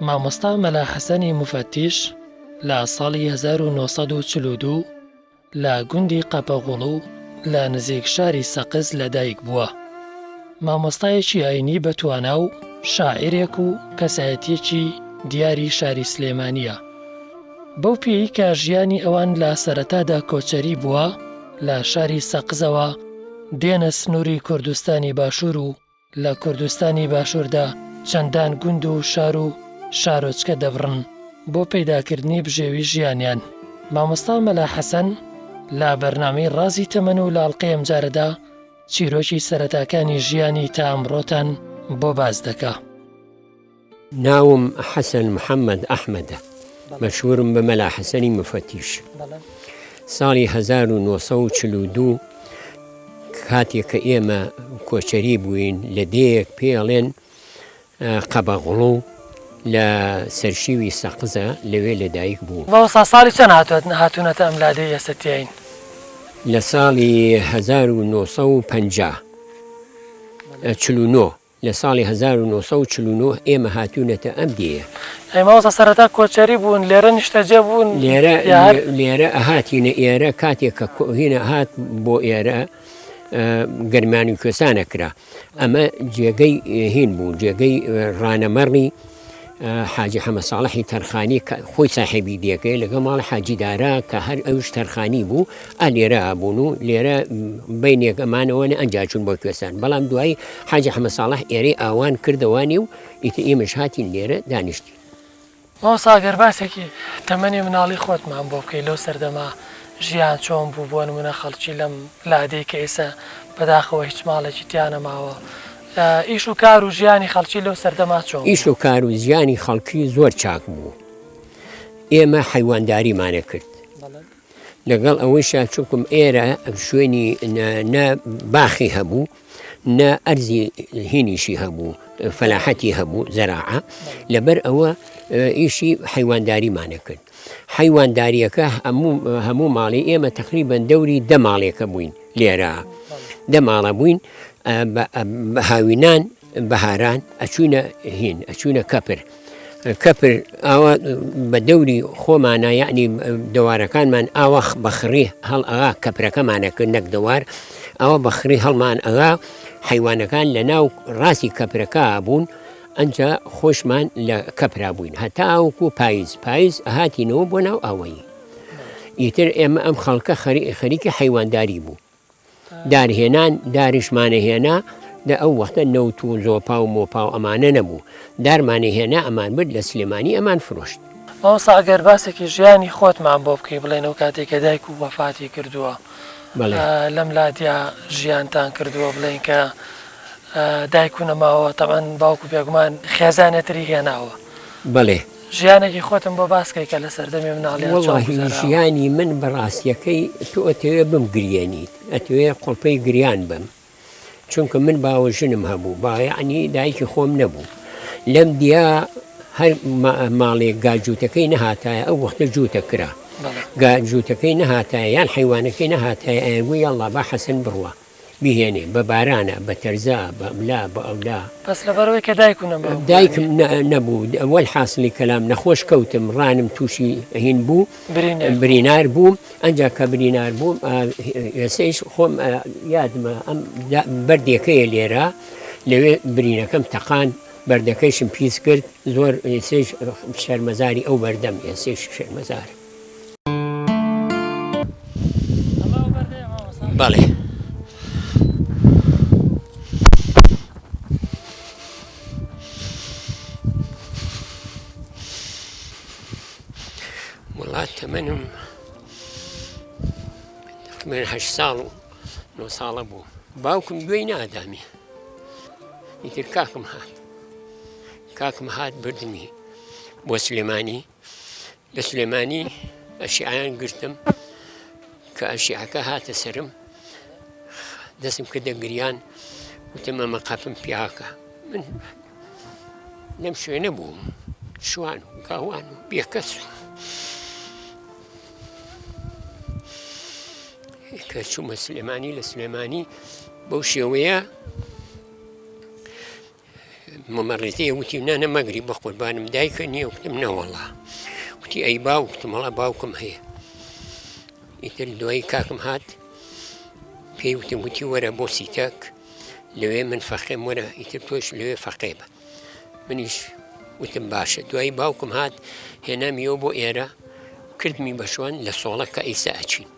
مامۆستا مەلا حەسەنی موفەتیش لە ساڵی 1942 لە گوندی قەپەغوڵو لە نزیک شاری سەقز لەدایک بووە. مامۆستایەکی ئاینی بەتوانا و شاعیرێک و کەسایەتییەکی دیاری شاری سلێمانییە. بەو پێیەی کە ژیانی ئەوان لە سەرەتادا کۆچەری بووە، لە شاری سەقزەوە دێنە سنووری کوردستانی باشوور و لە کوردستانی باشووردا چەندان گوند و شار و شارۆچکە دەبڕن بۆ پەیداکردنی بژێوی ژیانیان. مامۆستا مەلا حەسەن لە بەرنامەی ڕازی تەمەن و لە ئەڵقەی ئەمجارەدا چیرۆکی سەرەتاکانی ژیانی تا ئەمڕۆتان بۆ باس دەکا. ناوم حەسەن محەمەد ئەحمەدە، مەشهوورم بە مەلا حەسەنی موفەتیش. ساڵی 1942 کاتێک کە ئێمە کۆچەری بووین لە دێیەک پێی ئەڵێن قەبەغڵو لە سەرشیوی سەقزە لەوێ لەدایک بووم. مامۆستا ساڵی چەند هاتوونەتە ئەم لادێی ئێستا تیاین؟ لە ساڵی 1950 49. لە ساڵی 1949 ئێمە هاتوونەتە ئەم دێیە. ئەی مامۆستا سەرەتا کۆچەری بوون لێرە نیشتەجێ بوون لێرە لێرە ئەهاتینە ئێرە کاتێک کە هینە هات بۆ ئێرە گەرمانی کوێستانە کرا ئەمە جێگەی هین بوو جێگەی ڕانەمەڕی حاجی حەمە ساڵحی تەرخانی کە خۆی ساحێبی دێکەیە لەگەڵ ماڵی حاجی دارا کە هەر ئەوش تەرخانی بوو ئا لێرە بوون و لێرە بینێک ئەمانەوە نە ئەنجا چوون بۆ کوێستان بەڵام دوایی حاجی حەمە ساڵح ئێرەی ئاوان کردەوانی و ئیتر ئێمەش هاتین لێرە دانیشتین. مامۆستا گەر باسێکی تەمەنی مناڵی خۆتمان بۆ بکەی لەو سەردەمە ژیان چۆن بوو بۆ نمونە خەڵکی لەم لادێی کە ئێسە بەداخەوە هیچ ماڵێکی تیا نەماوە ئیش و کار و ژیانی خەڵکی لەو سەردەما چۆن بوو؟ ئیش و کار و ژیانی خەڵکی زۆر چاک بوو ئێمە حەیوانداریمانە کرد لەگەڵ ئەوەیشا چونکم ئێرە شوێنی نە باخی هەبوو نە ئەرزی هینیشی هەبوو فەلاحەتی هەبوو زەراعە لەبەر ئەوە ئیشی حەیوانداریمانە کرد حەیوانداریەکە هەموو هەموو ماڵی ئێمە تقریبا دەوری دە ماڵێکە بووین لێرە دە ماڵە بووین هاوینان بەهاران ئەچوینە هین ئەچوینە کەپر کەپر ئاوا بە دەوری خۆمانە یعنی دەوارەکانمان ئاوا بەخڕی هەڵ ئەغا کەپرەکەمانە کرد نەک دەوار ئەوە بەخڕی هەڵمان ئەغا حیوانەکان لە ناو ڕاستی کەپرەکە بوون ئەجا خۆشمان لە کەپرا بووین هەتاوەکو پایز پایز هاتینەوە بۆ ناو ئاوایی ئیتر ئێمە ئەم خەڵکە خەریکی حەیوانداری بوو دارهێنان داریشمانە هێنا لە ئەو وەختە نەوت و زۆپا و مۆپا و ئەمانە نەبوو دارمانە هێنا ئەمان برد لە سلێمانی ئەمان فرۆشت. مامۆستا ئەگەر باسێکی ژیانی خۆتمان بۆ بکەی بڵێن ئەو کاتێک کە دایک و وەفاتی کردووە لەم لادیا ژیانتان کردووە بڵێن کە دایک و نەماوە تەبعەن باوک و بێگومان خێزانێ تری هێناوە. بەڵێ. ژیانێکی خۆتم بۆ باس کەی کە لە سەردەمی مناڵیان چۆن وەڵاهی گوزەراوە. ژیانی من بە ڕاستیەکەی تۆ ئەتەوێ بمگریەنیت ئەتەوێ قوڵپەی گریان بم چونکە من باوە ژنم هەبوو با یەعنی دایکی خۆم نەبوو لەم دیا هەر ماڵێک گا جووتەکەی نەهاتایە ئەو وەختە جووتە کرا گا جووتەکەی نەهاتایە یان حەیوانەکەی نەهاتایە ئەیانگوو یاڵڵا با حەسەن بڕوا بیهێنێ بە بارانە بە تەرزە بە ئەملا بە ئەولا. بەس لەبەرئەوەی کە دایک و نەماو دایکم نەبوو وەلحاسڵی کەلام نەخۆش کەوتم ڕانم تووشی هین بوو برینار بووم ئەنجا کە برینار بووم ئێسەیش خۆم یادمە ئەم بەردێکەیە لێرە لەوێ برینەکەم تەقان بەردەکەیشم پیس کرد زۆر ئێسەیش شەرمەزاری ئەو بەردەم ئێسەیش شەرمەزار. بەڵێ. وڵات تەمەنم تقریبا هەشت ساڵ و نۆ ساڵە بوو باوکم گوێی نادامی ئیتر کاکم هات کاکم هات بردمی بۆ سلێمانی لە سلێمانی ئەشیعەیان گرتم کە ئەشیعەکە هاتە سەرم دەستم کردە گریان وتم ئەمە قەپم پیاکە من لەم شوێنە بووم شوان و گاوان و بێکەس و کە چوومە سلێمانی لە سلێمانی بەو شێوەیە. ممەڕیزەیە وتی نانە مەگری بە قوربانم دایکە نییە وتم نەوەڵا وتی ئەی باوکتم وەڵا باوکم هەیە ئیتر دوایی کاکم هات پێی وتم وتی وەرە بۆ سیتەک لەوێ من فەقێم وەرە ئیتر تۆش لەوێ فەقێ بە منیش وتم باشە دوایی باوکم هات هێنامیەوە بۆ ئێرە کردمی بە شوان لە سۆڵە کە ئیسا ئەچین.